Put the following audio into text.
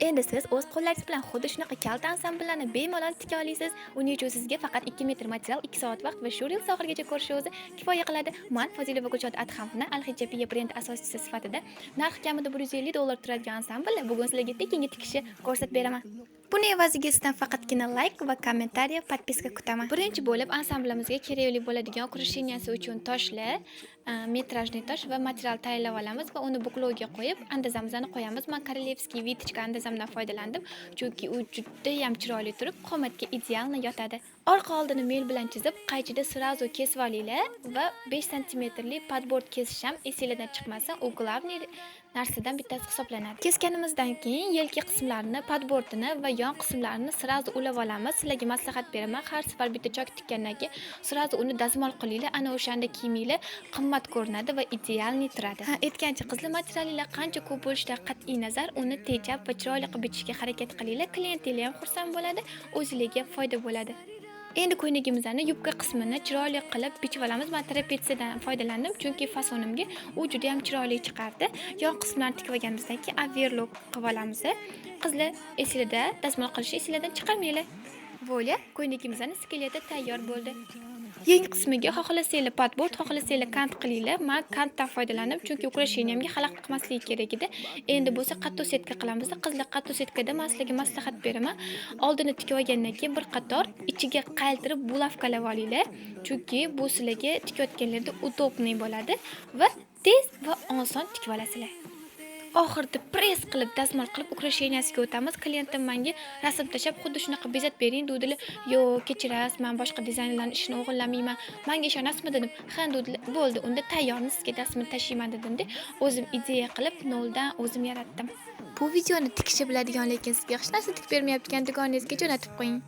Endi siz o'z qo'llaringiz bilan xuddi shunaqa kalta ansambllarni bemalol tika olasiz. Uning uchun sizga faqat 2 metr material, 2 soat vaqt va shu reels oxirigacha ko'rish o'zi kifoya qiladi. Man Fozilova Gulshod Adhamovna, Al Hijabiya brend asoschisi sifatida narxi kamida 150 dollar turadigan ansamblni bugun sizlarga tekinga tikishni ko'rsatib beraman. Buni evaziga sizdan faqatgina layk va kommentariy, подписка kutaman. Birinchi bo'lib ansamblimizga kerakli bo'ladigan украшения si uchun toshlar, метражный tosh va material tayyorlab olamiz va uni buklovga qo'yib, andazamizni qo'yamiz. Man королевский виточка andazamdan foydalandim, chunki u judayam chiroyli turib, qomatga идеально yotadi. Orqa oldini mel bilan chizib, qaychida сразу kesib olinglar va 5 santimetrli подборт kesish ham esinglardan chiqmasin. U главный narsadan bittasi hisoblanadi. Kesganimizdan keyin yelka qismlarini, подборт ini va yon qismlarini сразу ulab olamiz. Sizlarga maslahat beraman, har safar bitta chok tikkandan keyin сразу uni dazmol qilinglar. Ana o'shanda kiyiminglar qimmat ko'rinadi va идеальный turadi. Ha, aytgancha, qizlar, materialinglar qancha ko'p bo'lishidan qat'iy nazar, uni tejab va chiroyli qilib bichishga harakat qilinglar. Klientinglar ham xursand bo'ladi, o'zinglarga foyda bo'ladi. Endi ko'ylagimizni yubka qismini chiroyli qilib bichib olamiz. Men trapetsiyadan foydalandim, chunki fasonimga u juda ham chiroyli chiqardi. Yon qismlarini tikib olganimizdan keyin оверлок qilib olamiz. Qizlar, esinglarda, dazmol qilishni esinglardan chiqarmanglar. Вуаля, ko'ylagimizni skeleti tayyor bo'ldi. Yeng qismiga xohlasanglar подборт, xohlasanglar kant qilinglar. Men kantdan foydalandim, chunki украшения mga xalaqit qilmasligi kerak edi. Endi bo'lsa qattiq setka qilamiz. Qizlar, qattiq setkada men sizlarga maslahat beraman. Oldini tikib olgandan keyin bir qator ichiga qaytirib булавка lab olinglar. Chunki bu sizlarga tikayotganlarda удобный bo'ladi va tez va oson tikib olasizlar. Oxirida press qilib, dazmol qilib украшения siga o'tamiz. Klientim menga rasm tashlab, xuddi shunaqa bezab bering dedilar. Yo'q, kechirasiz, men boshqa dizaynerlarning ishini o'g'irlamayman. Menga ishonasizmi dedim. Ha dedilar. Bo'ldi, unda tayyorni sizga rasmini tashlayman dedimda, o'zim ideya qilib, noldan o'zim yaratdim. Bu videoni tikishni biladigan, lekin sizga hech narsa tikib bermayotgan dugonangizga jo'natib qo'ying.